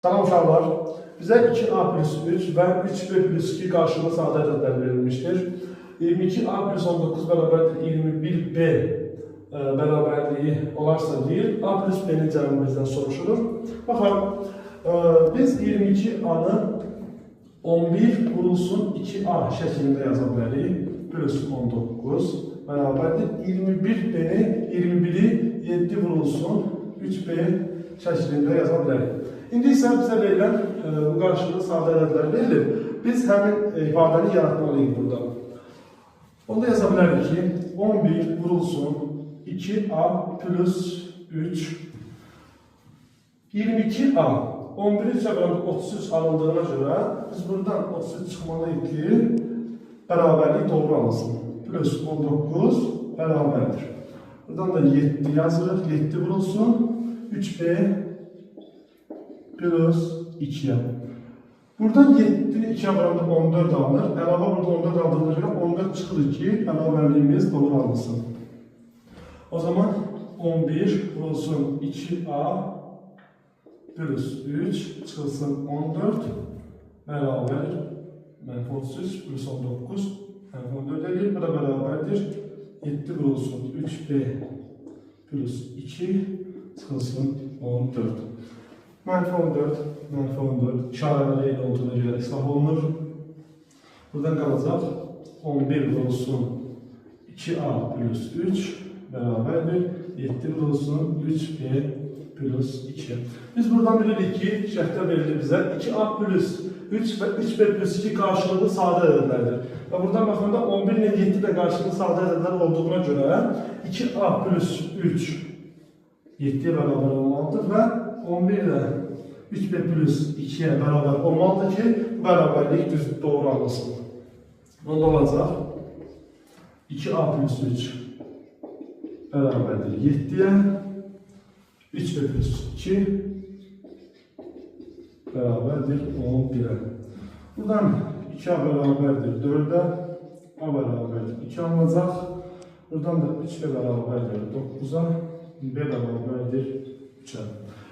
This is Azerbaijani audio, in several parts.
Salam uşaqlar, bizə 2A plus 3 və 3B plus 2 qarşılıqlı sadə ədədlər verilmişdir. 22A plus 19 bərabərdir 21B bərabərliyi olarsa deyir, A plus B-nin cəmi bizdən soruşulur. Baxın, biz 22A-nı 11 vurulsun 2A şəklində yaza bilərik. Plus 19 bərabərdir 21B-ni 21-i 7 vurulsun 3B şəklində yaza bilərik. İndi isə bizə verilən bu qarşılıqlı sadə ədədlər verilir. Biz həmin ifadəni yaratmalıyıq burada. Onda yaza bilərik ki, 11 vurulsun 2A plus 3 22A 11-i 3-ə böləndə 33 alındığına görə biz buradan 33 çıxmalıyıq ki, bərabərlik doğru alınsın. Plus 19 bərabərdir. Buradan da 7 yazırıq. 7 vurulsun 3B plus 2'ye. Buradan 7-ni 2'ye vuranda 14 alınır. Əlavə burada 14 aldığına görə 14 çıxır ki, bərabərliyimiz doğru alınsın. O zaman 11 vurulsun 2A plus 3 çıxılsın 14 bərabər mənfi 33 plus 19 mənfi 14 edir. Bu da bərabərdir. 7 vurulsun 3B plus 2 çıxılsın 14. Mənfi 14, mənfi 14 işarələri eyni olduğuna görə islah olunur. Buradan qalacaq 11 vurulsun 2A plus 3 bərabərdir 7 vurulsun 3B plus 2. Biz buradan bilirik ki, şərtdə verilir bizə 2A plus 3 və 3B plus 2 qarşılıqlı sadə ədədlərdir. Və buradan baxanda 11 ilə 7 də qarşılıqlı sadə ədədlər olduğuna görə 2A plus 3 7-yə bərabər olmalıdır və 11 ilə 3B plus 2-yə bərabər olmalıdır ki, bu bərabərlik düz doğru alınsın. Onda olacaq 2A plus 3 bərabərdir 7-yə, 3B plus 2 bərabərdir 11-ə. Buradan 2A bərabərdir 4-ə, A bərabərdir 2 alınacaq. Buradan da 3B bərabərdir 9-a, B bərabərdir 3-ə.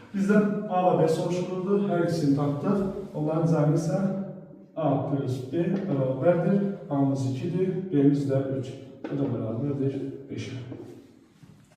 Bizdən A və B soruşulurdu. Hər ikisini tapdıq. Onların cəmi isə A plus B bərabərdir. A-mız 2-dir, B-miz də 3. Bu da bərabərdir 5-ə.